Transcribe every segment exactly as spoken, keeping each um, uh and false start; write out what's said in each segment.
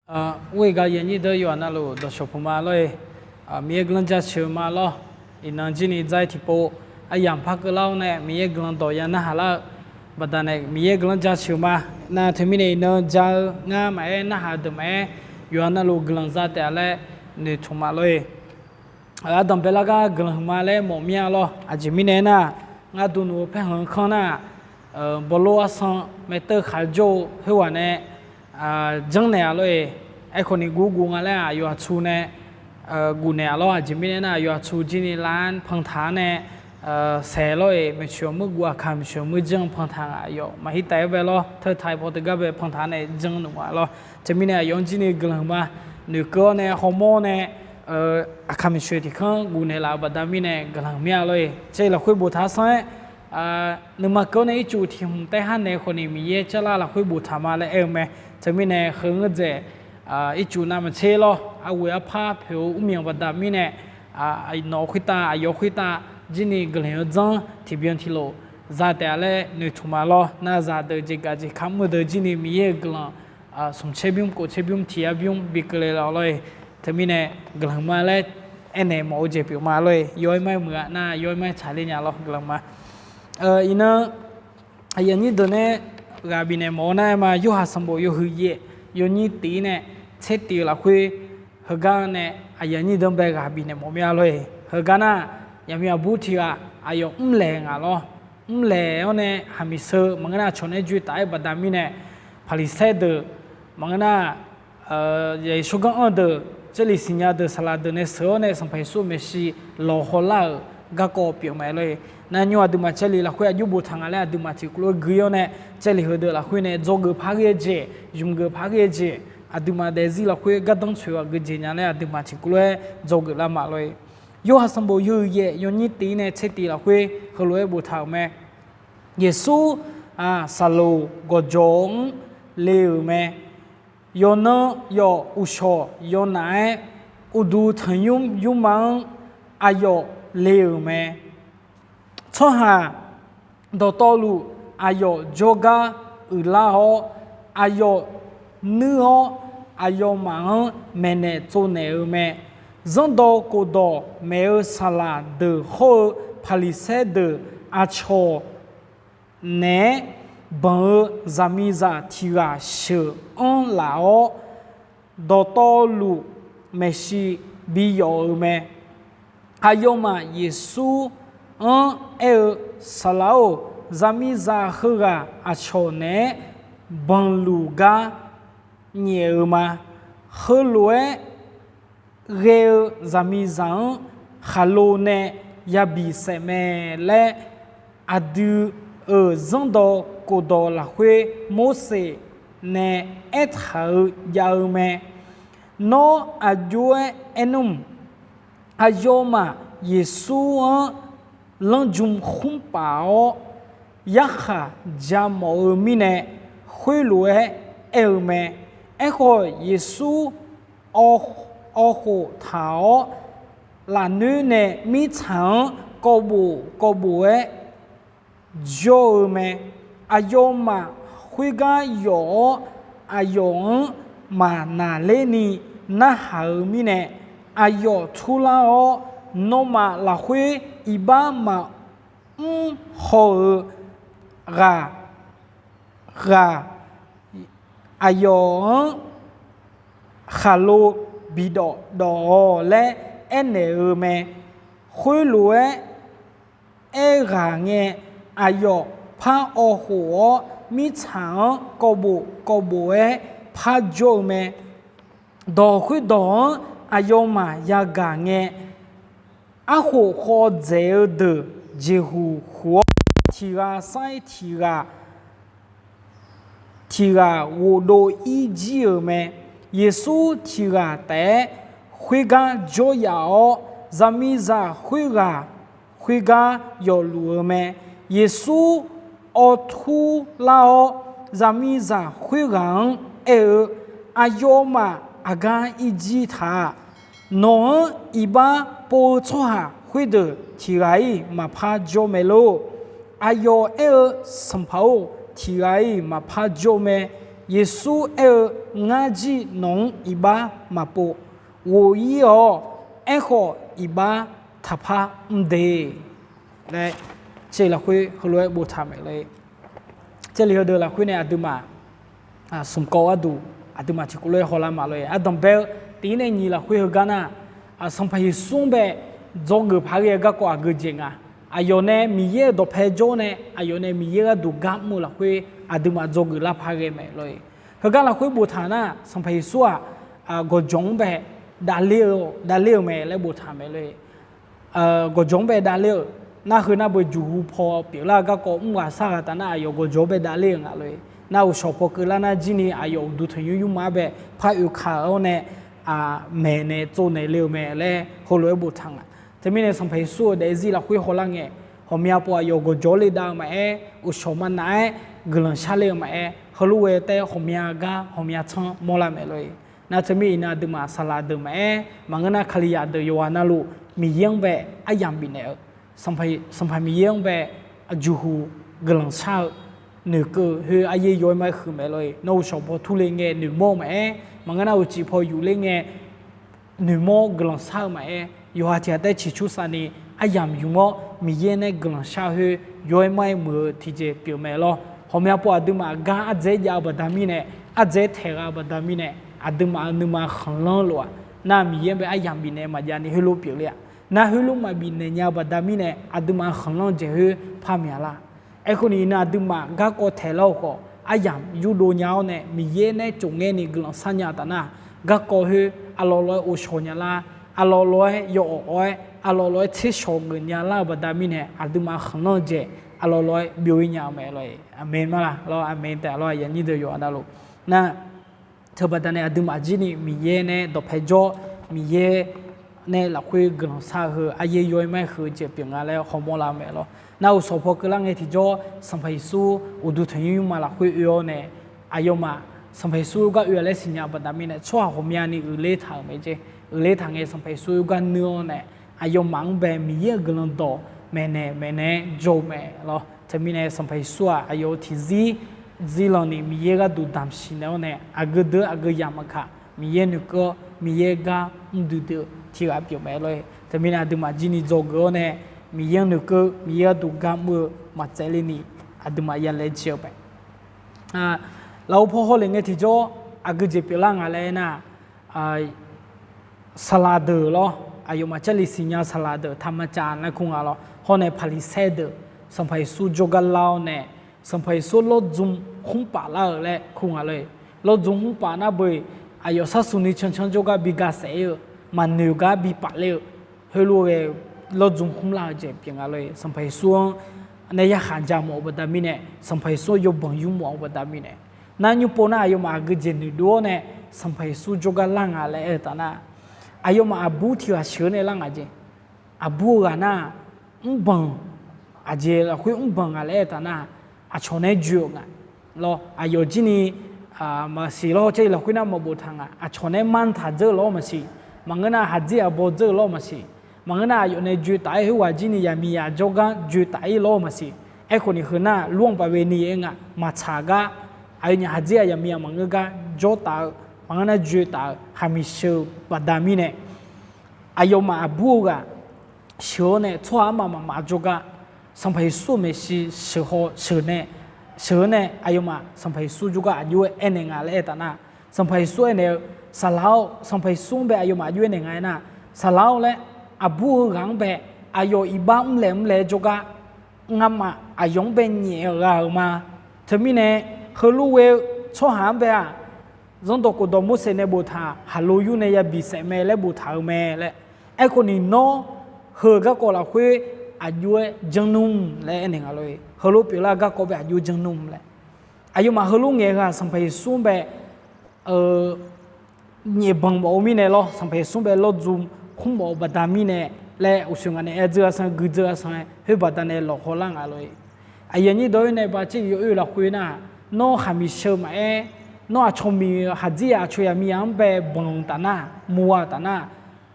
Ur-eu gar yanyir deuq yawqha navluf dawqshawq puq ma lor-e. Miqyaer guiqlanq jaceuq ma lor. Iqnan jir ni dzar-ir tiqpov aryamq par keuvlar-awr nae Miqyaer guiqlanq dawq ya narhaq lar-eu baqdanae Miqyaer guiqlanq jaceuq ma. Nar teumirnae iqnan ja-eu ngar maqaer, narhaq deuq maqaer, yawqha navluf guiqlanq za taef-a laer noeqtmq ma lor-e. Ardanqbae lar gar guiqlanq huiqma laer mawf mir-a lor. Aqjeq mirnae aernar, ngar duq nuf-eu paerkhanq-anr kanr nar, bawlor arsan maeqteuv khaq jawr-eu khoerghaq nae janrnaeq-a lor-e. Aerkhawf ni guvguv nga laer aqyawf aqtsu nae gufnaeq-a lor. Aqjeq mirnae aernar, aqyawf aqtsu jir ni lar-anr pantaq-anr nae saeq lor-e. Maeqtsoeq-awq muir guv, aqkaq maeqtsoeq-awq muir janr-eu pantaq nga, aqyawf maqhir taef-aer bae lor, teutaq-aer paw teugar bae pantaq-anr nae janr nmr-a lor. Teumirnae aqyawf-anr jir ni guiqlanq huiqma noeqkeuv-awr nae hawmawr-awr nae aqkaq maeqtsoeq tiq kanr gufnaeq laf-eu baqda mirnae guiqlanq mir-a lor-e. Jarlif lafkhoer boftaq-a sanr-aer, nuima keuv-awr nae ircuf tiq hmq taef har naeq-eu khawf ni Miqyaer jarlif lafkhoer boftaq ma laer aer-eu mae. Teumirnae heu ngeur dzaeq ircuf navmaqtser lor, arghoeq arpar poeq-eu urmyanq baqda mirnae, nawq khoertav aqyawf khoertav jir ni guiqlanq-eu dzanr tiqbyan tiqlof za taef-a laer noeqtmq ma lor. Nar zaqdeuq jeqgaq jeq kamr-eu deuq jir ni Miqyaer-euq guiqlanq smq tser bymr, kof tser bymr, tiq yar bymr bi keuvle laf lor-e. Teumirnae guiqlanq ma laer aernaeq mawf-eu jeq pyeuf ma lor-e. Yaw-aer ma-aer muiq-a nar, yaw-aer ma-aer tsaqler nya lor, guiqlanq ma. Iqnan aqyuif aqnyir deuq nae ghaq bifnaeq mawf-eu nar-aer ma, Yorhaq sanqbof yawhuiq yaef yawnyir tiq-ir nae tser tiq-eu lafkhoer heugar nae aqyuif aqnyir deuq-anr bae ghaq bifnaeq mawf mir-a lor-e. Heugar nar, yaqmyaq bur tiq ghaq aqyawf mrlaeq ngaq lor. Mrlaeq-awr nae haqmiq seu maqngeur nar, aqcawq nae joe taf-aer baqda mirnae, Paqliqsaer deuq maqngeur nar, Yeqsur ganr anr-eu deuq, jarlif siqnya deuq, saqlaq deuq nae sheuq-awr nae Sanqpaq Yeqsur-euq maeqshi lawqhaw lar-euq garkawv pyeuf mae lor-e. Nar nymr aqduimaf jarlif lafkhoer aqjox boftaq nga laer aqduimaf tiqkawv lof-aer gui-awr nae, jarlif heudeuq lafkhoer nae dzawgeuf par ghae-eu jeq, zmqgeuf par ghae-eu jeq, aqduimaf daefzir lafkhoer gardanr tsoeq ghaq geujeq nya laer aqduimaf tiqkawv lof-aer dzawgeuf lar ma lor-e. Yorhaq sanqbof yawhuiq yaef yawnyir tiq-ir nae tser tiq lafkhoer heulof-aer boftaq-euq mae. Yeqsur-aq, saqloq gawqjawq-anr le-euq mae. Yawqnan yawf uqshawq yawnaf-aer, uqduq tanqnymr nymrma-anr aqyawf le-euq mae. Tsawrhaq dawqtawvluf aqyawf jawrgar uiqlar-awr, aqyawf nuir-awr, aqyawfmaf-anr maeqnaeq tsovnaeq-eu mae. Zanrdawq khofdawq maeq-eu saqlaq deuq hawr-eu Paqliqsaer deuq aqcawq naeq-aer banq-eu zaqmiqzaq tiq ghaq sheuq anr laf-awr, dawqtawvluf maeqshi bi yawf-eu mae. Aqyawfmaf Yeqsur-anr aer-eu, Saqlaq-or, zaqmiqzaq heughaq aqcawq naeq-aer banqluf gar nyaef-eu ma. Heulof-aer ghae-eu zaqmiqzaq-anr khaqlo nae yabi saef mae laer, aqdui-euq zanrdawq khofdawq lafkhoer Morseq nae aertaq-eu jav-eu mae. Nawr aqjox-aer aernmr, aqyawfmaf Yeqsur-anr lanrjm khmr paf-awr, yarkhaq ja mawf-eu mirnae, khoerlof-aer aer-eu mae. Aerkhawf, Yeqsur awq khof taq-awr, lafnoer nae mirtsaq-anr kawvbof kawvbof-aer jawr-eu mae. Aqyawfmaf khoergar yawf-awr, aqyawf-anr maqnaqlerni narhaq-eu mirnae, aqyawf turlar-awr, nawmaf lafkhoer iqbax maqmr haw-eu ghaq ghaq aqyawf-anr khaqlo bidawf dawf-awq laer aernaeq-eu mae. Khoerlof-aer aerghaq ngae, aqyawf par awq khof-awr, mirtsaq-anr kawvbof kawvbof-aer par jawr-eu mae. Dawq khoerdawq-anr aqyawfmaf yagaq ngae, arkhof khawv dzaeq-eu deuq jeqhuq huq-awr, tiq ghaq sar-ir tiq ghaq tiq ghaq ghofdov ir jir-euq mae. Yeqsur tiq ghaq taef-aer khoergar jawr yaf-awr, zaqmiqzaq khoerghaq khoergar yawfluf-eu mae. Yeqsur awq turlar-awr, zaqmiqzaq khoerghaq-anr aer-eu, Aqyawfmaf aqgar ir jir taq-a. Nawq-anr iqbax pov-eu tsawrhaq khoerdeuq tiq ghaq-iq maqpar jawr mae lor. Aqyawf aer-eu, Sanqpaq-or, tiq ghaq-iq maqpar jawr mae. Yeqsur aer-eu, Ngar jir nawq-anr iqbax maqpov. Ghof-ir-awq. Aerkhawf, iqbax taqpar mr de laer, caev lafkhoer heulof-aer boftaq maeq lor-e. Caev li heudeuq lafkhoer nae aqduimaf smq kawv gharduq aqduimaf tiqkawv lof-aer hawlar ma lor-e. Ardanq bae-eu tiq ir nae nyiq lafkhoer heugar nar, Sanqpaq Yeqsur-anr bae dzawgeuf paq ghae-eu garkawv aqgeu jeq nga. Aqyawf nae Miqyaer-euq dawqpae jawr-awr nae, aqyawf nae Miqyaer gharduq gar mr-eu lafkhoer aqduimaf dzawgeuf lar paq ghae mae lor-e. Heugar lafkhoer boftaq nar, Sanqpaq Yeqsur-aq, gawqjawq-anr bae davler-eu, davler-euq mae laer boftaq mae lor-e. Gawqjawq-anr bae davler-euq, nar heu nar beu juqhu paw pyeuflar-eu garkawv mr ghaq sar ghaq taf nar, aqyawf gawqjawq-anr bae davler-euq nga lor-e. Nar uqshawq paw keuvlar nar jir ni aqyawf uqduq tanqnymr nymrma-anr bae par oekaq-awr nae, maeqnaeq tsovnaeq le-eu mae laer heulof-aer boftaq nga. Teumirnae Sanqpaq Yeqsur-euq daefzir lafkhoer hawlar ngae, ghawqmya pov aqyawf gawqjawq-anr le dav-eu maqaer, uqshawq maqnav-aer guiqlanq sharler-eu maqaer, heulof ghae taef ghawqmya gar ghawqmya tsanr mawrlar mae lor-e. Nar teumirnae iqnan aqduimaf saqlaq deuq maqaer, maqngeur nar Kalizaq deuq yawqghaq navluf Miqyaer-anr bae aryamq bifnaeq-eu, Sanqpaq Miqyaer-anr bae aqjuqhu guiqlanq shar-eu noeqkeuv khoer aryaer yaw-aer ma-aer huiq mae lor-e. Nawr uqshawq paw turle ngae noeqmawr-eu maqaer, maqngeur nar uqcif paw yufler ngae noeqmawr guiqlanq shar-eu maqaer, yawqha tiq ghaq taef ciqcur safni aryamq yuf-awr Miqyaer nae guiqlanq shar khoer yaw-aer ma-aer muiq-eu tiqjeq pyeuf mae lor. Ghawqmya pov aqduimaf gar ardzaeq jav-eu baqda mirnae, ardzaeq taeq gha-eu baqda mirnae, aqduimaf-euq nuima khanqlanr lof-aq, nar Miqyaer-anr bae aryamq bifnaeq maqjav ni heulof pyeufler-a. Nar heulof maqbif naeq nya-eu baqda mirnae, aqduimaf-euq khanqlanr jeq khoer par mya lar. Aerkhawf ni iqnan aqduimaf garkawv taeq lar-eu khawf, aryamq yurdov nya-awr nae Miqyaer nae tsofngaer ni guiqlanq shar nya-eu taf nar, garkawv khoer aqlawq lawq-aer ghovshaw nya lar, aqlawq lawq-aer yawawq awq-aer, aqlawq lawq-aer tsershaw geuf nya lar-eu baqda mirnae, aqduimaf khanqlanr-eu jeq aqlawq lawq-aer byov-ir nya-eu mae lor-e. Aqmeq ma laq lawr, aqmeq taef lawr, aqyuif aqnyir deuq yawqghaq navluf nar, teubaqda nae aqduimaf jir ni Miqyaer nae dawqpae jawr, Miqyaer nae lafkhoer guiqlanq shar-eu heu aryaer yaw-aer ma-aer huiq-eu jeq pyeuf nga laer hawmawr lar-eu mae lor. Nar uqshawq paw keuvlar ngae tiqjawr, Sanqpaq Yeqsur uqduq tanqnymr nymrma lafkhoer oe-awr nae, aqyawfmaf Sanqpaq Yeqsur gar oe-a laer siqnya-eu baqda mirnae, tsawrhaq ghawqmyani uiqler taq-euq mae jeq. Uiqler taq ngae Sanqpaq Yeqsur gar nuir-awr nae, aqyawfmaf-anr bae Miqyaer-euq guiqlanq dawq maeqnaeq maeqnaeq-aer jawr-eu mae lor. Teumirnae Sanqpaq Yeqsur-aq aqyawf-euq tiqzir zirlanq ni Miqyaer gharduq damqsiq naeq-awr nae, aqgeu deuq aqgeu yamq maqkaq, Miqyaer noeqkeuv-awr Miqyaer gar mr duidui-eu tiq ghaq pyeuf mae lor-e. Teumirnae aqduimaf jir ni dzawgeuf-awr nae, Miqyaer-anr noeqkeuv, Miqyaer gharduq gar mr-eu maqtsaevler ni aqduimaf ya laejae-eu mae. Lafov paw hawle ngae tiqjawr aqgeu jeq pyeuflar nga laer aernar, saqlaq deuq lawr, aqyawfmaf Jarlif siqnya saqlaq deuq taqmaqcav nar kur nga lawr. Hawr nae Paqliqsaer deuq Sanqpaq Yeqsur jawrgar lar-awr nae, Sanqpaq Yeqsur lawrdzmq khmr paf lar-eu laer kur nga lor-e. Lawrdzmq khmr paf nar beu-iq, aqyawf sharsuq ni cancanr jawrgar bi ga saef-ir-eu, maqnoeq gar bi paf ler-eu, heulof ghae lawrdzmq khmr lar-eu jeq pyeuf nga lor-e. Sanqpaq Yeqsur-anr nae yarkhaq ja mawf-eu baqda mirnae, Sanqpaq Yeqsur yawbanq yur mawf-eu baqda mirnae, nar nymr pov nar aqyawfmaf aqgeu jeq noeqdov-awr nae Sanqpaq Yeqsur jawrgar lar nga laer aer-eu taf nar, aqyawfmaf aqbur tiq ghaq sheuq-eu nae lar nga jeq. Aqbur-eu ghaq nar, mrbanq, aqjeq lafkhoer mrbanq nga laer aer-eu taf nar, aqcawq nae joe-euq nga lawr. Aqyawf jir ni maqsiq lawr, Jarlif lafkhoer nar maqbof taq nga. Aqcawq nae manr taq dzeur-eu lawr maqsiq, maqngeur nar haqdzir aqbaw dzeur-eu lawr maqsiq, maqngeur nar aqyawf nae joe taf-ir khoerghaq jir ni yaqmiqyaq jawrgar joe taf-ir lawr maqsiq. Aerkhawf ni heu nar lor-anr baf bae ni aer nga, maqtsaq gar, aqyawfnyaf haqdzir-aq yaqmiqyaq maqngeur gar jawr taf-eu, maqngeur nar joe taf-eu haqmiq sheu-eu baqda mirnae, aqyawfmaf aqbur-eu ghaq sheuq-awr nae tsawrhaq armaf mafmaf jawrgar, Sanqpaq Yeqsur-euq maeqshi sheuq haw sheuq nae, sheuq-awr nae aqyawfmaf Sanqpaq Yeqsur jawrgar aqjox-aer aernaeq nga laer aer taf nar, Sanqpaq Yeqsur aernaeq-eu, saqlaq-awr, Sanqpaq Yeqsur-anr bae aqyawfmaf aqjox-aer aernaeq nga aernar, saqlaq-awr laer, aqbur-eu ghaq-anr bae aqyawf iqbax mrlaeq mrlaeq-aer jawrgar ngamaf aqyawf-anr bae nyaef-eu gha-euq ma. Teumirnae heulof ghae-eu tsawrhaq-anr bae-aq, Zanrdawq khofdawq Morseq nae boftaq, khaqlo yur nae yabi saef mae laer boftaq-eu mae laer. Aerkhawf ni nawr, heu garkawv lafkhoer aqjox-aer janr nmr laer aernaeq nga lor-e. Heulof pyeuflar garkawv bae aqjox janr nmr laer. Aqyawfmaf heulof ngaeq-eu ghaq Sanqpaq Yeqsur-anr bae nyaefbanq mawf-eu mirnae lawr, Sanqpaq Yeqsur bae lawrdzmq khmr mawf-eu baqda mirnae laer uqshoe ngaq nae aer dzeur-a san, gui dzeur-a san-aer khoer baqda nae lawqhaw lar nga lor-e. Aqyuif aqnyir dawq-ir nae baqcir-iq yawoer lafkhoer nar, nawr haqmiq sheu maqaer, nawr aqcawq miq haqdzir-aq aqcawq yaqmiqyaq-anr bae banq-eu taf nar, muv-a-eu taf nar,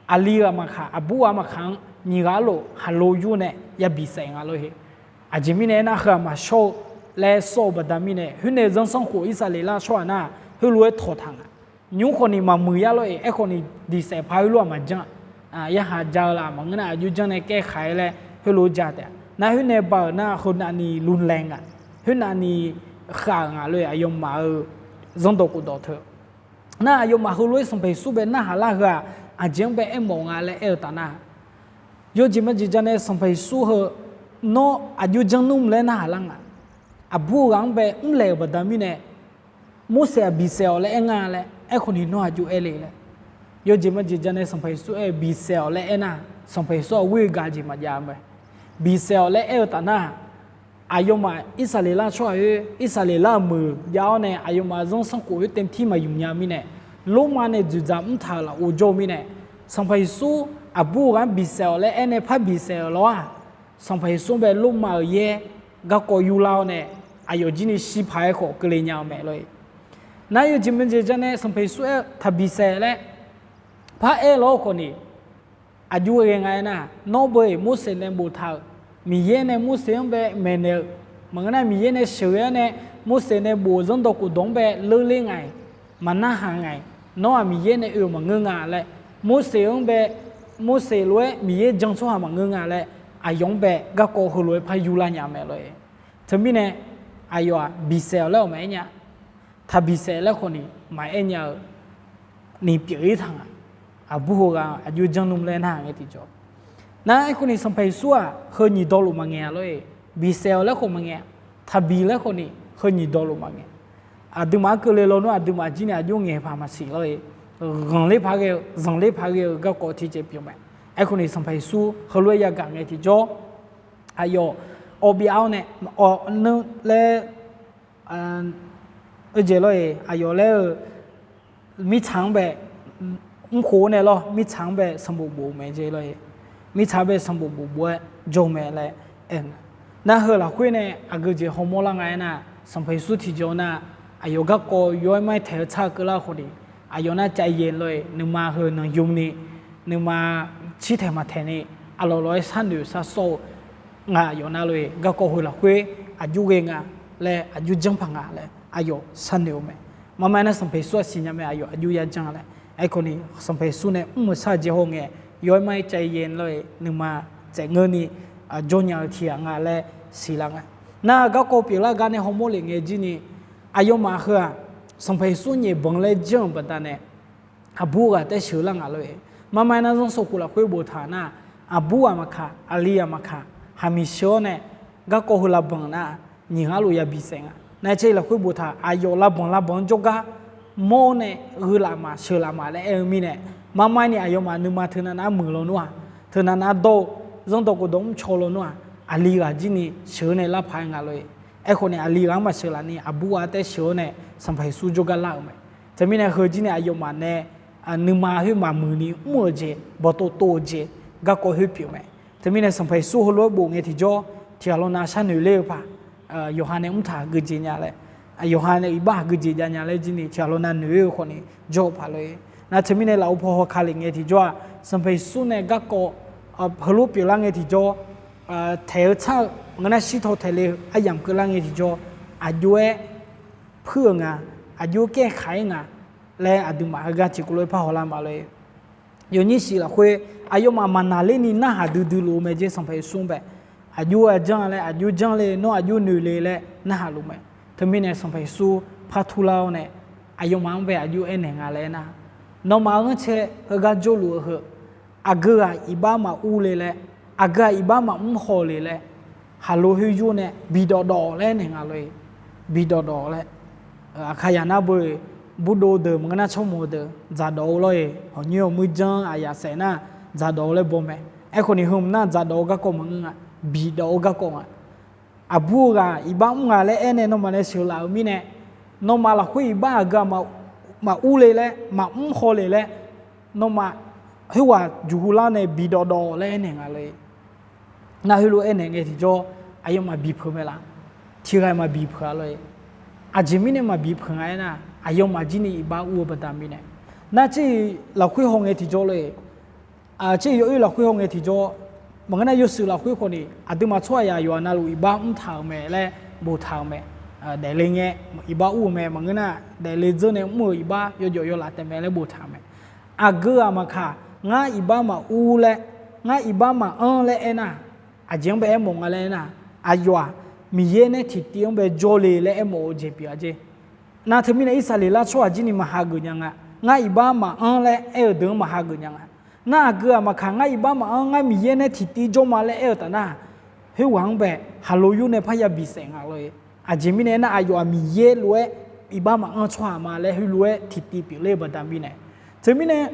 aqli ghaq maqkaq, aqbur ghaq maqkaq-anr nyiq ghaq arlof khaqlo yur nae yabi saef nga lor-e. Aqjeq mirnae aernar, heu-aq maqshawr-eu laer sawr-eu baqda mirnae, khoer nae zanrsanrkhof Irsaqleqlav tsawrhaq nar, heulof-aer tawqtaq nga. Nymr khawf ni maqmuiq yar lor-eq. Aerkhawf ni diqsaef par heulof-aq maqjanr-a. Yaqhaq ja-eu laf maqngeur nar, aqjox janr nae kaer khaq-aer laer heulof ja taef-a. Nar khoer nae ba-euq nar, heu navni luvlaeq nga. Khoer navni khav-euq nga lor-eq, aqyawfmaf-euq zanrdawq khofdawq teu. Nar aqyawfmaf heulof-aer Sanqpaq Yeqsur bae narhaq lar heu-aq, aqjeq-anr bae aermawf nga laer aer-eu taf nar, yawjeq majeq ja nae Sanqpaq Yeqsur heu, nawr aqjox janr nmr laer narhaq lar nga. Aqbur-eu ghaq-anr bae mrlaeq-euq baqda mirnae, Morseq-aq bisaef-awq laer aer nga laer, aerkhawf ni nawr aqjox aer le laer. Yawjeq majeq ja nae Sanqpaq Yeqsur aer-eu bisaef-awq laer aernar, Sanqpaq Yeqsur-aq ghoer-eu gaq jeq maqjav-eu mae. Bisaef-awq laer aer-eu taf nar, aqyawfmaf Irsaqleqlav tsawrhaq khoer, Irsaqleqlav-euq meuq jav-awr nae aqyawfmaf zanrsanrkhof khoer taevtir maqymq nya mirnae, Lormav nae dzoeqdzaq mrtaq-euq lafov jawr-eu mirnae, Sanqpaq Yeqsur aqbur-eu ghaq-anr bisaef-awq laer aer nae par bisaef-euq lawr-aq, Sanqpaq Yeqsur bae Lormav-euq yaer garkawv yurlar-awr nae, aqyawf jir ni shir paq-aer khawf keuvle nya-eu mae lor-eq. Nar yawjeq majeq ja nae Sanqpaq Yeqsur aer-eu taqbisaef laer par aer lawr khawf ni, aqjox ghae nga aernar, nawr beu-eq Morseq nae boftaq-euq, Miqyaer nae Morseq-anr bae maeqnaeq-eu, maqngeur nar Miqyaer nae sheuqghae-awr nae Morseq nae bof-euq zanrdawq khofdawq-anr bae leurler nga-iq, maqnarhaq nga-iq, nawr-aq Miqyaer nae oe-euq maqngeur nga laer, Morseq-anr bae, Morseq lof-aer Miqyaer jan tsawrhaq maqngeur nga laer, aqyawf-anr bae garkawv heulof-aer par yurlar nya mae lor-eq. Teumirnae aqyawf-aq bisaef-awq laer-awq maqaer nya. Taqbisaef laer khawf ni maqaer nya-eu ni pyeuf-ir taq nga. Aqbur heughaq aqjox janr nmr laer narhaq ngae tiqjawr. Nar aerkhawf ni Sanqpaq Yeqsur-aq heu nyiq dawqlof maqngaeq-a lor-eq. Bisaef-awq laer khawf maqngaeq-a. Taqbi laer khawf ni heu nyiq dawqlof maqngaeq. Aqduimaf-anr keuvle lawnmr aqduimaf jir ni aqjox ngaeq paq maqsiq lor-eq. Ghanqler paq ghae-eu, zanqler paq ghae-eu garkawv tiqjeq pyeuf mae. Aerkhawf ni Sanqpaq Yeqsur heulof-aer yagaq ngae tiqjawr, aqyawf awv byav-awr nae, awv nmr laer, oejae lor-eq, aqyawf laer-eu mirtsaq-anr bae mrkhof-awr nae lawr, mirtsaq-anr bae sanqbof bof-eu mae jeq lor-eq. Mirtsaq-anr bae sanqbof bof bof-aer jawr-eu mae laer aer-eu nga. Nar heu lafkhoer nae aqgeu jeq hawmawr lar nga aernar, Sanqpaq Yeqsur tiqjeq-awr nar, aqyawf garkawv yaw-aer mar-aer taeq-eu tsar-eu keuvlar khawf ni, aqyawf nar cav yae lor-eq, nuima heu nanqymr ni, nuima cirtaeq maqtaeq ni, aqlawq lawq-aer sharnoeq sharsawr-eu nga. Aqyawf nar lor-eq, garkawv heu lafkhoer aqjox ghae nga laer, aqjox janr paq nga laer aqyawf sharnoeq-eu mae. Marma aernar Sanqpaq Yeqsur-aq siqnya mae, aqyawf aqjox yajanr laer. Aerkhawf ni Sanqpaq Yeqsur nae mr-euq sar-eu jeq haw ngae, yaw-aer mar-aer cav yae lor-eq, nuima tsaevngeur ni jawr nya-eu tiqghaq nga laer siqlar nga. Nar garkawv pyeuflar gar nae hawmawr lef ngae jir ni, aqyawfmaf heu-aq, Sanqpaq Yeqsur nyaef banq laer janr-euq baqdanae, aqbur ghaq taer sheuq lar nga lor-eq. Marma aernar zanrsanrkhof lafkhoer boftaq nar, aqbur ghaq maqkaq, aqli ghaq maqkaq, haqmiq sheu-awr nae garkawv heu lavbanq nar, nyiq ghaq lof yabi saef nga. Nar caer-iq lafkhoer boftaq, aqyawf lavbanq lavbanq-anr jawrgar mawr-awr nae, gheu laf ma sheuq laf ma laer aer-eu mirnae, marma ni aqyawfmaf nuima teunav nav-aer muiq lawnmr-aq, teunav nav-aer dawr-eu zanrdawq khofdawq mrcaw lawnmr-aq, aqli ghaq jir ni sheuq-eu nae lar paq-aer nga lor-eq. Aerkhawf ni aqli ghaq-anr maqsheuq laf ni aqbur ghaq taer sheuq-awr nae Sanqpaq Yeqsur jawrgar lar-euq mae. Teumirnae heu jir ni aqyawfmaf nae nuima khoer maqmuiq ni mr-euq jeq, bawqtov tov-eu jeq, garkawv khoer pyeuf mae. Teumirnae Sanqpaq Yeqsur heulof-aer bof ngae tiqjawr, tiqghaq lawnav sharnoeq ler-eu paq, yawqha nae mrtaq geujeq nya laer, yawqha nae iqbax geujeq jav nya laer jir ni tiqghaq lawnav noeq-ir-eu khawf ni jawr-eu paq lor-eq. Nar teumirnae lafov paw hawkale ngae tiqjawr-aq, Sanqpaq Yeqsur nae garkawv heulof pyeuflar ngae tiqjawr, taeq-eu tsar-eu ngeur nar shirtaw taeq le-eu aryamq keuvlar ngae tiqjawr, aqjox-aer puir-euq nga, aqjox kaer khaq-ir nga laer aqduimaf heugar tiqkawv lof-aer parhaw lar ma lor-eq. Yawnyir shif lafkhoer aqyawfmaf maqnaqler ni narhaq duidui luf-eu mae jeq Sanqpaq Yeqsur-anr bae, aqjox-aer janr laer, aqjox janr le, nawr aqjox noeq le laer narhaq luf mae. Teumirnae Sanqpaq Yeqsur par turlar-awr nae, aqyawfmaf-anr bae aqjox aernaeq nga laer aernar, nawmaf-euq ghanrcae heugar jawrluf-eu heu, aqgeu ghaq iqbax maqur le laer, aqgeu ghaq iqbax maqmr haw le laer, khaqlo khoer yur nae bidawv dawv laer aernaeq nga lor-eq. Bidawv dawv laer, aqkaqyaq nar beu-eq, burdov deuq maqngeur nar tsawrmawq deuq dzaqdawv-eu lor-eq, hawq nyoer-awq muir janr aqyaf saef nar dzaqdawv-eu laer baw mae. Aerkhawf ni heu mq nar dzaqdawv-eu garkawv maqngeur nga, bidawv-eu garkawv nga. Aqbur-eu ghaq iqbax mr nga laer aernae nawmaf nae sheuqlaf-eu mirnae, nawmaf lafkhoer iqbax aqgeu ghaq maqur le laer, maqmr haw le laer, nawmaf khoerghaq juqhu lar nae bidawv dawv laer aernaeq nga lor-eq. Nar heulof aernaeq ngae tiqjawr, aqyawfmaf bipeuq mae laf? Tiqghaq maqbipeuq-a lor-eq. Aqjeq mirnae maqbipeuq nga aernar, aqyawfmaf jir ni iqbax ur-eu baqda mirnae. Nar tser-iq lafkhoer haw ngae tiqjawr lor-eq. Tser-iq yawoer lafkhoer haw ngae tiqjawr, maqngeur nar yawshuif lafkhoer khawf ni aqduimaf tsawrhaq yaq yawqha navluf iqbax mrtaq-euq mae laer boftaq-euq mae. Daefle ngae iqbax ur-eu mae, maqngeur nar daefle dzeur nae mr-euq iqbax yawjawf yawlaf taef mae laer boftaq-euq mae. Aqgeu-aq maqkaq, ngar iqbax maqur laer, ngar iqbax maqanr laer aernar, aqjeq-anr bae aermawf nga laer aernar, aqyawf-aq Miqyaer nae tiqtiv-anr bae jawrle laer aermawf-eu jeq pyeuf-a jeq. Nar teumirnae Irsaqleqlav tsawrhaq jir ni maqhageuf nya nga. Ngar iqbax maqanr laer aer-eu deuq-anr maqhageuf nya nga. Nar aqgeu-aq maqkaq, ngar iqbax maqanr, ngar Miqyaer nae tiqtiv jawr ma laer aer-eu taf nar, khoerghaq-anr bae khaqlo yur nae parya bisaef nga lor-e. Aqjeq mirnae aernar, aqyawf-aq Miqyaer lof-aer iqbax maqanr tsawrhaq ma laer heulof-aer tiqtiv pyeufler-eu baqda mirnae. Teumirnae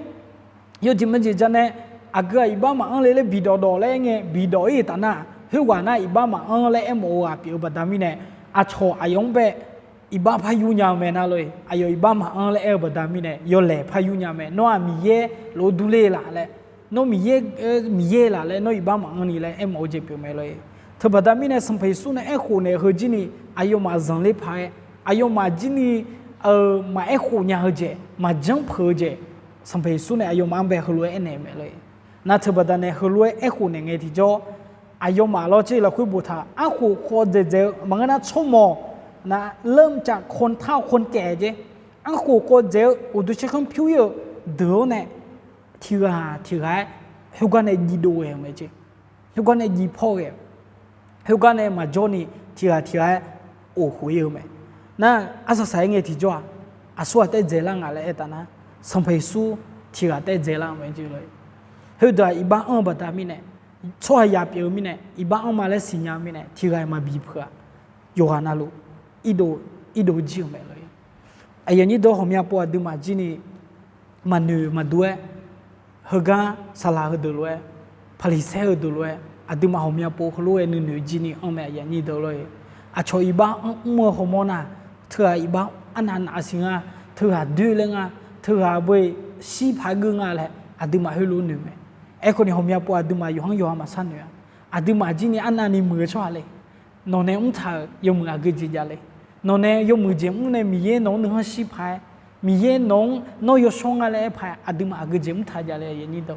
yawjeq majeq ja nae aqgeu-aq iqbax maqanr le laer bidawq dawq laer aer ngae, bidawq ir-eu taf nar, khoerghaq nar iqbax maqanr laer aermawf-eu ghaq pyeuf-eu baqda mirnae, aqcawq aqyawf-anr bae iqbax par yur nya-eu mae nar lor-e. Aqyawf iqbax maqanr laer aer-eu baqda mirnae yawlaeq par yur nya mae. Nawr-aq Miqyaer lof-aer durler laf laer, nawr Miqyaer, Miqyaer laf laer nawr iqbax maqanr ni laer aermawf-eu jeq pyeuf mae lor-e. Teubaqda mirnae Sanqpaq Yeqsur nae aerkhof naeq heu jir ni aqyawfmaf zanqler paq-aer, aqyawfmaf jir ni maqaer khof nya-eu jeq, maqjanr peuq-eu jeq, Sanqpaq Yeqsur nae aqyawfmaf-anr bae heulof-aer aernaeq mae lor-e. Nar teubaqda nae heulof-aer aerkhof naeq ngae tiqjawr, aqyawfmaf lawr tser lafkhoer boftaq, arkhof khawv dzaeqdzaeq-eu maqngeur nar tsawrmawq nar เริ่มจากคนเฒ่าคนแก่ jeq, arkhof khawv dzaeq-eu uqduq tserkhanr pyur ir-eu deuq-awr nae tiqghaq tiqghaq-aer khoergar nae jiv dov ghae-euq mae jeq. Khoergar nae jiv pawr ghae-euq, khoergar nae maqjawr ni tiqghaq tiqghaq-aer of khof ir-eu mae. Nar arsaq saq-aer ngae tiqjawr-aq, aqsur ghaq taef dzaeqlar nga laer aer taf nar, Sanqpaq Yeqsur tiqghaq taef dzaeqlar-eu mae jeq lor-e. Khoerdeuq-aq iqbax anr-eu baqda mirnae, tsawrhaq yaq pyeuf-eu mirnae, iqbax anr ma laer siqnya-eu mirnae tiqghaq-iq maqbi peuq-aq, yawqghaq navluf irdov jir-euq mae lor-e. Aqyuif aqnyir deuq-anr ghawqmya pov aqduimaf jir ni maqnoeq maqdur-aer, heugar saqlaq heudeuq lof-aer, Paqliqsaer heudeuq lof-aer, aqduimaf ghawqmya pov heulof-aer nuinoeq jir ni anr mae, aqyuif aqnyir deuq lor-e. Aqcawq iqbax anr mr-eu hawmawr nar, teughaq iqbax arnav naf siq nga, teughaq doer laer nga, teughaq beu shir paq-aer geur nga laer aqduimaf heulof noeq mae. Aerkhawf ni ghawqmya pov aqduimaf yawqha-anr yawqha maqsar noeq-a. Aqduimaf jir ni arnavni muiq-eu tsawrhaq le. Nawq nae mr taq-euq yawmuiq aqgeu jeq jav le. Nawq nae yawmuiq jeq mr nae Miqyaer nawq-anr nuikhanr shir paq-aer, Miqyaer nawq-anr nawr yawshawr nga laer aer paq-aer aqduimaf aqgeu jeq mr taq jav le.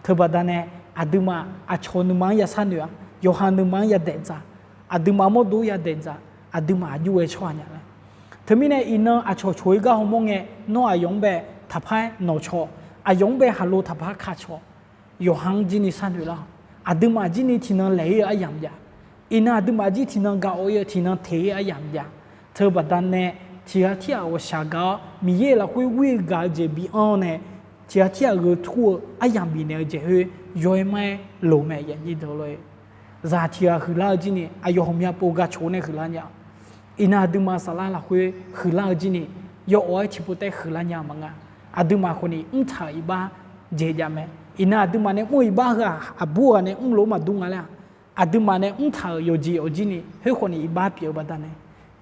Teubaqda nae aqduimaf aqcawq nuima-anr yasar noeq-a, yawqha nuima-anr yadaef dzaq, aqduimaf mawrdo-anr yadaef dzaq, aqduimaf aqjox ghae tsawrhaq nya laer. Teumirnae iqnan aqcawq coq-ir gar hawmawr ngae, nawr aqyawf-anr bae taqpar-aer nawq caw, aqyawf-anr bae khaqlo taqpar ka caw, yawqha-anr jir ni sharnoeq lar-awq. Aqduimaf jir ni tiqnan laeq-ir-eu aryamq jav. Iqnan aqduimaf jir tiqnan gaq-awr ir-eu tiqnan teq-ir aryamq jav. Teubaqda nae tiqghaq tirghaq ghawqshaq gaq-awr Miqyaer lafkhoer ghoer-eu gaq-eu jeq bi anr nae, tiqghaq tirghaq gheu tur-eu aryamq bifnaeq-eu jeq khoer yaw-aer mar-aer loq mae, aqyuif aqnyir deuq lor-e. Zaq tiqghaq huiqlar-eu jir ni aqyawf ghawqmya pov gaq coq nae huiqlar nya-a. Iqnan aqduimaf saflar lafkhoer huiqlar-eu jir ni yawawf-aer tiqpov taef huiqlar nya maqnga. Aqduimaf khawf ni mr taq-euq iqbax dzaeq jav mae. Iqnan aqduimaf nae mr-eu iqbax heu-aq aqbur ghaq nae mrlof-aer maqdur nga laer-aq, aqduimaf nae mr taq-euq yawqjeq yawqjir ni khoerkhawf ni iqbax pyeuf-eu baqda nae,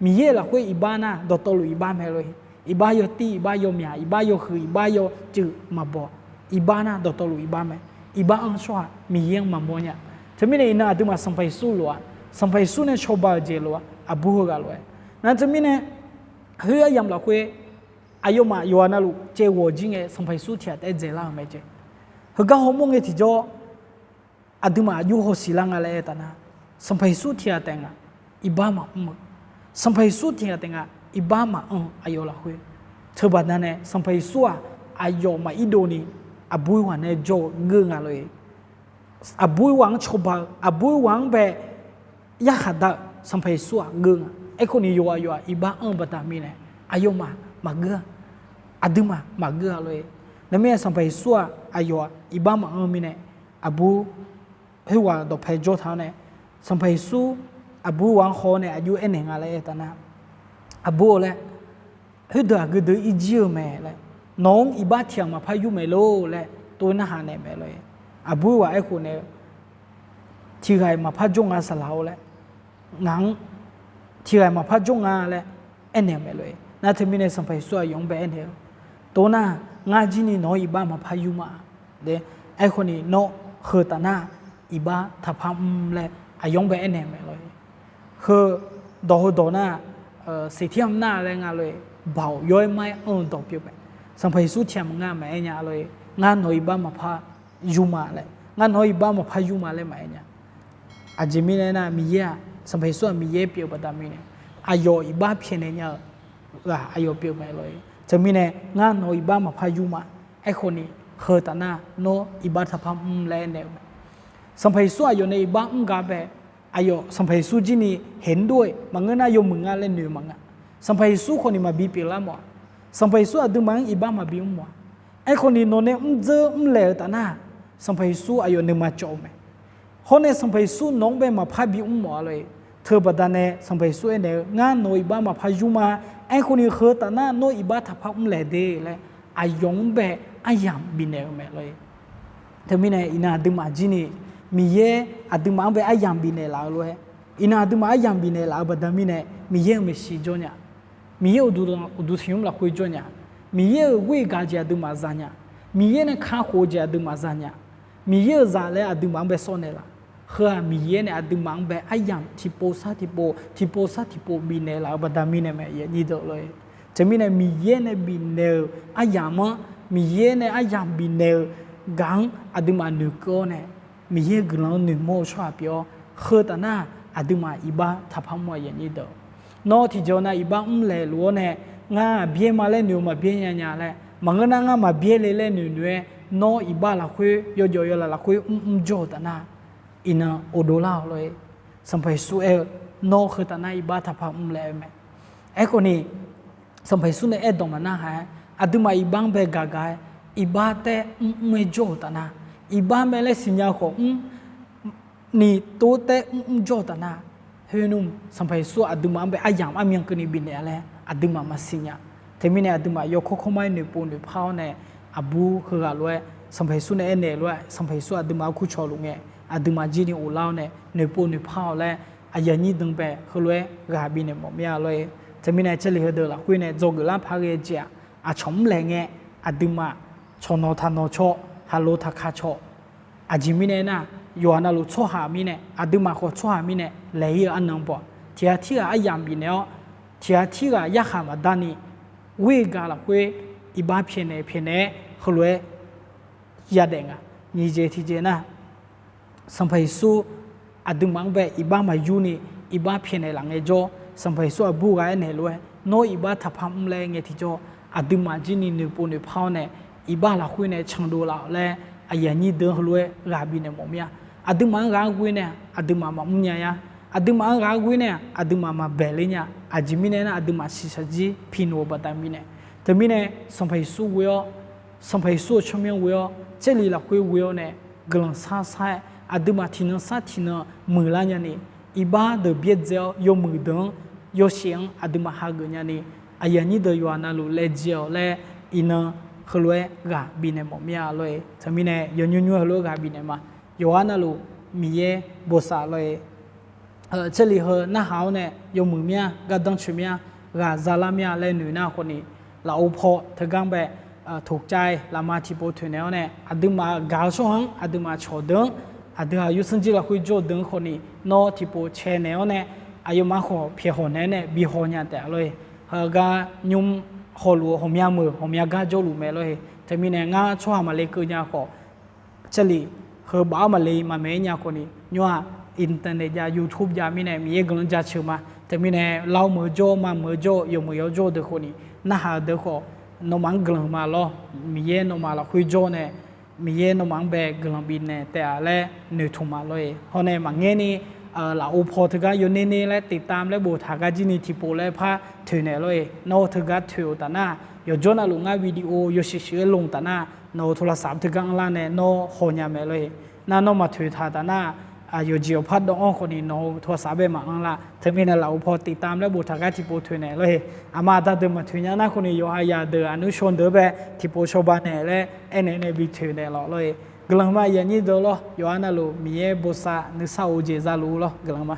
Miqyaer lafkhoer iqbax nar dawqtawvluf iqbax mae lor-e. Iqbax yawtir, iqbax yawmyaq, iqbax yawhuiq, iqbax yawcuif maqbaw. Iqbax nar dawqtawvluf iqbax mae. Iqbax anr tsawrhaq Miqyaer-anr maqmawr nya. Teumirnae iqnan aqduimaf Sanqpaq Yeqsur lof-a, Sanqpaq Yeqsur nae cawba-euq jeq lof-a aqbur heughaq lof-aer. Nar teumirnae khoer aryamq lafkhoer aqyawfmaf yawqghaq navluf caevghawq jir ngae Sanqpaq Yeqsur tiqghaq taef-aer dzaeqlar-euq mae jeq. Heugar hawmawr ngae tiqjawr aqduimaf aqjox hawsiq lar nga laer aer taf nar, Sanqpaq Yeqsur tiqghaq taef nga iqbax maqmr-eu, Sanqpaq Yeqsur tiqghaq taef nga iqbax maqanr aqyawf lafkhoer. Teubaqda nae Sanqpaq Yeqsur-aq aqyawf maqirdov ni aqbur ghaq nae jawr-eu geur nga lor-e. Aqbur ghaq-anr cawba-eu, aqbur ghaq-anr bae yarkhaq da-eu Sanqpaq Yeqsur-aq geur nga. Aerkhawf ni yawqghaq yawqghaq iqbax anr-eu baqda mirnae aqyawfmaf maqgeur-a. Aqduimaf maqgeur-a lor-e. Nar mirnae Sanqpaq Yeqsur-aq aqyawf-aq iqbax maqanr mirnae aqbur khoerghaq dawqpae jawr taq-awr nae, Sanqpaq Yeqsur aqbur ghaq-anr haw-awr nae aqjox aernaeq nga laer aer taf nar, aqbur-eu laer, khoerdeuq aqgeu deuq irjir-eu mae laer, nawq-anr iqbax tiqghaq maqpar yur mae lor laer tov narhaq naeq mae lor-e. Aqbur ghaq aerkhof naeq-eu, tiqghaq-iq maqpar jawr nga saqlaq-or laer, ngaq-anr tiqghaq-iq maqpar jawr nga laer aernaeq mae lor-e. Nar teumirnae Sanqpaq Yeqsur aqyawf-anr bae aernaeq-eu, tov nar, ngar jir ni nawq-anr iqbax maqpar yur ma. Aerkhawf ni nawr heu taf nar iqbax taqpar mr laer aqyawf-anr bae aernaeq mae lor-e. Heu dawq heu dawq nar, seqtir-anr nar laer nga lor-e. Baoq yaw-aer mar-aer anr-eu dawq pyeuf mae. Sanqpaq Yeqsur tiqghaq maqnga maqaer nya lor-e. Ngar nawq-euq iqbax maqpar yur ma laer, ngar nawq-euq iqbax maqpar yur ma laer maqaer nya. Aqjeq mirnae aernar, Miqyaer-aq, Sanqpaq Yeqsur-aq Miqyaer pyeuf-eu baqda mirnae, aqyawf iqbax pyaeqnaeq nya-euq ghaq aqyawf pyeuf mae lor-e. Teumirnae ngar nawq-eu iqbax maqpar yur ma. Aerkhawf ni heu taf nar nawr iqbax taqpar mr laer aernaeq-eu mae. Sanqpaq Yeqsur aqyawf nae iqbax mr gar bae, aqyawf Sanqpaq Yeqsur jir ni heq mr dov-e maqngeur nar yawmuiq nga laer noeq maqnga. Sanqpaq Yeqsur khawf ni maqbi pyeuflar mawf-a. Sanqpaq Yeqsur aqduimaf-anr iqbax maqbi mr mawf-a. Aerkhawf ni nawq nae mrdzeur mrlaeq-eu taf nar, Sanqpaq Yeqsur aqyawf nuima cawv-eu mae. Hawr nae Sanqpaq Yeqsur nawq-anr bae maqpar bi mr mawf-a lor-e. Teu baqdanae Sanqpaq Yeqsur aernaeq-eu ngar nawq-eu iqbax maqpar yur ma. Aerkhawf ni heu taf nar nawr iqbax taqpar mr laeq de laer aqyawf-anr bae aryamq bifnaeq-eu mae lor-e. Teumirnae iqnan aqduimaf jir ni Miqyaer aqduimaf-anr bae aryamq bifnaeq laf-eu lof-aer, iqnan aqduimaf aryamq bifnaeq laf-eu baqda mirnae Miqyaer-euq maeqshi jawr nya. Miqyaer-euq uqduq tanqnymr lafkhoer jawr nya. Miqyaer-euq ghoer gaq jeq aqduimaf za nya. Miqyaer nae kakhof-eu jeq aqduimaf za nya. Miqyaer-euq zaq laer aqduimaf-anr bae sawr naeq laf. Heu-aq Miqyaer nae aqduimaf-anr bae aryamq tiqpov sar tiqpov tiqpov sar tiqpov bifnaeq laf-eu baqda mirnae mae, aqyuif aqnyir deuq lor-e. Teumirnae Miqyaer nae bifnaeq-euq aryamq-anr, Miqyaer nae aryamq bifnaeq-eu gaq-anr aqduimaf noeqkeuv-awr nae, Miqyaer guiqlanq-anr noeqmawr-eu tsawrhaq pyeuf-awr, heu taf nar aqduimaf iqbax taqpar mr, aqyuif aqnyir deuq. Nawr tiqjeq nav iqbax mr laeq luf-awr nae, ngar aqbyaer ma laer noeq-eu maqbyaer nya nya laer, maqngeur nar ngar maqbyaer le laer noeq noeq-aer, nawr iqbax lafkhoer yawjawf yawlaf lafkhoer mrmr jawr-eu taf nar, iqnan ghofdov lar-awq lor-e. Sanqpaq Yeqsur aer-eu, nawr heu taf nar iqbax taqpar mr laer aer mae. Aerkhawf ni Sanqpaq Yeqsur nae aerdawq maqnar haq-aer, aqduimaf iqbax-anr bae gaq gaq-aer, iqbax taer mrmr-aer jawr-eu taf nar, iqbax mae laer siqnya khawf mr ni tov taer mrmr jawr-eu taf nar, khoernmr Sanqpaq Yeqsur aqduimaf-anr bae aryamq armyan keuvni bifnaeq-a laer aqduimaf maqsiq nya. Teumirnae aqduimaf yawkawr kawrmar-aer noeqpov noeqpar-awr nae, aqbur heughaq lof-aer Sanqpaq Yeqsur nae aernaeq lof-aer Sanqpaq Yeqsur aqduimaf-anr kurcawq luf ngae, aqduimaf jir ni ghoflar-awr nae noeqpov noeqpar-awq laer, aqyuif aqnyir deuq bae heulof-aer ghaq bifnaeq mawf mir-a lor-e. Teumirnae Jarlif heudeuq lafkhoer nae dzawgeuf lar paq ghae jeq-aq, aqcawq mr laeq ngae, aqduimaf cawq nawq taq nawq caw, haqlo taq ka caw. Aqjeq mirnae aernar, yawqha navluf tsawrhaq mirnae, aqduimaf khawf tsawrhaq mirnae laeq-ir-eu arnan baw-aq, tiq ghaq tirghaq aryamq bifnaeq-awr, tiq ghaq tirghaq yarkhaq maqdar ni, ghoer gaq lafkhoer iqbax pyaeqnaeq pyaeqnaeq-aer heulof-aer yadaef nga. Nyiq jeq tiq jeq nar, Sanqpaq Yeqsur aqduimaf-anr bae iqbax maqyur ni, iqbax pyaeqnaeq laf ngaejawr, Sanqpaq Yeqsur aqbur ghaq aernaeq lof-aer, nawr iqbax taqpar mr laer ngae tiqjawr, aqduimaf jir ni noeqpov noeqpar-awr nae, iqbax lafkhoer nae candov laf-awq laer, aqyuif aqnyir deuq heulof-aer ghaq bifnaeq mawf mir-a. Aqduimaf-anr ghaq-anr ghoer nae-aq, aqduimaf maqmr nya-a. Aqduimaf-anr ghaq-anr ghoer nae-aq, aqduimaf maqbaeq ler nya. Aqjeq mirnae aernar, aqduimaf shiqshaq jir piqnoeq-eu baqda mirnae. Teumirnae, Sanqpaq Yeqsur ghoe-awr, Sanqpaq Yeqsur-euq tsawrmyanr ghoe-awr, Jarlif lafkhoer ghoe-awr nae, guiqlanq sar sar-aer, aqduimaf tiqnan sar tiqnan muiqlar nyani, iqbax deuq byaerdzae-awr yawmuiq deuq-anr yawshaef-anr aqduimaf hageuf nyani, aqyuif aqnyir deuq yawqha navluf laejae-awq laer, iqnan heulof-aer ghaq bifnaeq mawf mir-a lor-e. Teumirnae yawnymr nymr heulof-aer ghaq bifnaeq ma. Yawqha navluf Miqyaer bosav lor-e. Jarlif heu narhaq-awr nae yawmuiq mir-a, gardanr coeq mir-a, ghaq zalar mir-a laer noeq nar khawf ni, lafov paw teugar bae, toqcav-aer lafma tiqpov toeqnaeq-awr nae, aqduimaf gaq-eu tsawrhaq-anr, aqduimaf cawqdeuq-anr, aqdui-aq yawsanr jir lafkhoer jawr-eu deuq-anr khawf ni, nawr tiqpov caenaeq-awr nae, aqyawfmaf khawf pyaeqhawq naeq-aer nae bihaw nya taef-a lor-e. Heugar nymr hawluf-eu ghawqmya meuq ghawqmya gar jawrluf mae lor-e. Teumirnae ngar tsawrhaq maqle keuv nya khawf, Jarlif heu baf-awr maqle maqmaeq-aer nya khawf ni, nymr-aq, internet jav, YouTube jav mirnae Miqyaer guiqlanq jaceuq ma. Teumirnae lar-awr meuq-eu jawr-eu ma, meuq-eu jawr-eu, yawmuiq yawjawr-eu deuq khawf ni, narhaq-eu deuq khawf, nawmaf-anr guiqlanq ma lor. Miqyaer nawmaf lafkhoer jawr nae, Miqyaer nawmaf-anr bae guiqlanq bifnaeq taef-a laer noeqtmq ma lor-e. Hawr nae maqngaer ni, lafov paw teugar yawner ner laer tiqtam laer boftaq gar jir ni tiqpov laer par toeqnaeq lor-e. Nawr teugar toeq-euq taf nar, yawqjawr navluf ngar video yawshuif shuif-aer lmq taf nar, nawq-euq โทรศัพท์ teugar anrlar nae nawr hawnya mae lor-e. Nar nawr maqtoeqtaq taf nar, yawqjeq yawqpar dawv-anr khawf ni nawq-euq โทรศัพท์ bae maqanr lar. Teumirnae lafov paw tiqtam laer boftaq gar tiqpov toeqnaeq lor-e. Aqma aqda deuq maqtoeq nya nar khawf ni yawqha yaq deuq aqnuir shaw deuq bae tiqpov shawba naeq laer aernaeq nae bi toeqnaeq lawq lor-e. Guiqlanq ma, aqyuif aqnyir deuq lor. Yawqha navluf Miqyaer bosav nuisar of-eu jeq zaluf lor. Guiqlanq ma.